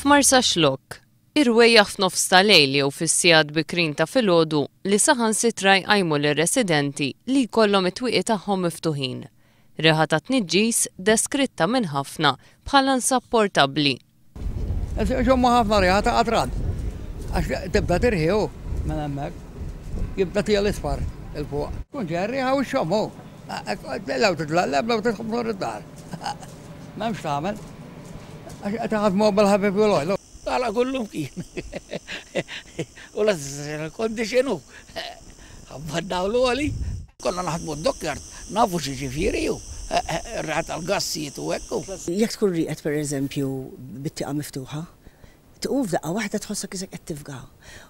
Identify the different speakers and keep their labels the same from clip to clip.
Speaker 1: F'Marsaxlokk, irwejjaħ f'nofs ta' lejl jew fis-sigħat bikrin ta' filgħodu li saħansitra jqajmu lir-residenti li jkollhom it-twieqi tagħhom miftuħin. Riħa ta' tniġġis deskritta minn ħafna bħala insapportabbli.
Speaker 2: Xommu ħafna riħa ta' qatran. Għax tibda tirħi hu minn hemmhekk. Jibda tiegħel isfar 'il fuq. Tkun ġejja r-riħa u xxomm hu. Lew titla' lew tidħol id-dar. M'hemmx tagħmel. Għax qed iħaddmu bil-heavy fuel oil.
Speaker 3: Tala kullum kien. U l-condition hu. Ħabba d-dawl għoli. Konna naħdmu d-dockyard, nafu x'jiġifieri hu. Ir-riħa tal-gassijiet u hekk hu.
Speaker 4: Jekk tkun rieqed pereżempju bit-tieqa miftuħa, tqum f'daqqa waħda tħossok qisek qed tifga'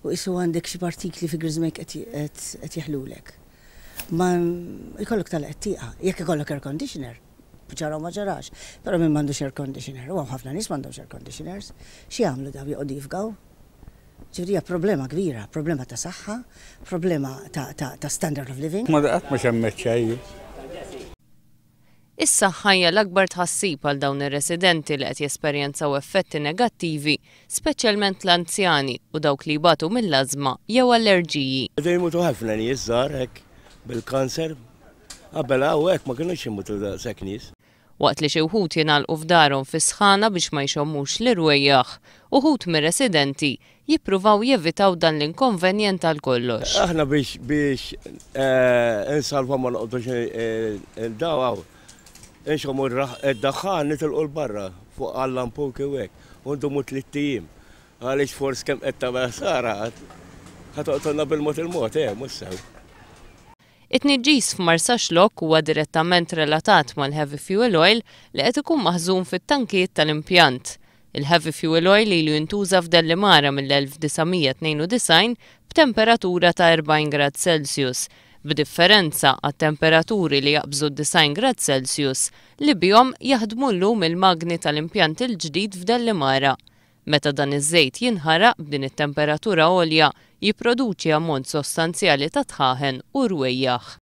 Speaker 4: u qisu għandek xi partikli fi griżmejk qed jeħlulek. Ma jkollok tagħlaq it-tieqa. Jekk ikollok air conditioner, ġara u ma ġarax. Però min m'għandux air conditioner, u hawn ħafna nies m'għandhomx air conditioners, x'jagħmlu dawn joqogħdu jifggħu? Ġifieri hija problema kbira, problema ta' saħħa, problema ta' standard of living.
Speaker 5: Ma qatt ma xemmet xejn.
Speaker 1: Is-saħħa hija l-akbar tħassib għal dawn ir-residenti li qed jesperjenzaw effetti negattivi, speċjalment l-anzjani u dawk li jbatu mill-ażma jew allerġiji.
Speaker 6: Qegħdin imutu ħafna nies żgħar hekk bil-kanser. Qabel hawn hekk ma kinux imutu daqshekk nies.
Speaker 1: Waqt li xi wħud jingħalqu f'darhom fis-sħana biex ma jxommux l-irwejjaħ, uħud mir-residenti jippruvaw jevitaw dan l-inkonvenjent għal kollox.
Speaker 6: Aħna biex biex insalvaw ma noqogħdux ndaw hawn, inxommu d-daħħan nitilqu 'l barra fuq għal-lampuki u hekk u ndumu tlitt ijiem. Għaliex forsi kemm qed tagħmel ħsara ħa toqtolna bil-mod il-mod, eh, mhux sew.
Speaker 1: It-tniġġis f'Marsaxlokk huwa direttament relatat mal-heavy fuel oil li qed ikun maħżun fit-tankijiet tal-impjant. Il-heavy fuel oil ilu jintuża f'Dellimara mill-1992 b'temperatura ta' 40 grad Celsius, b'differenza għat-temperaturi li jaqbżu d-90 grad Celsius li bihom jaħdmu llum il-magni tal-impjant il-ġdid f'Dellimara. Meta dan iż-żejt jinħaraq b'din it-temperatura għolja, jipproduċi ammont sostanzjali ta' dħaħen u rwejjaħ.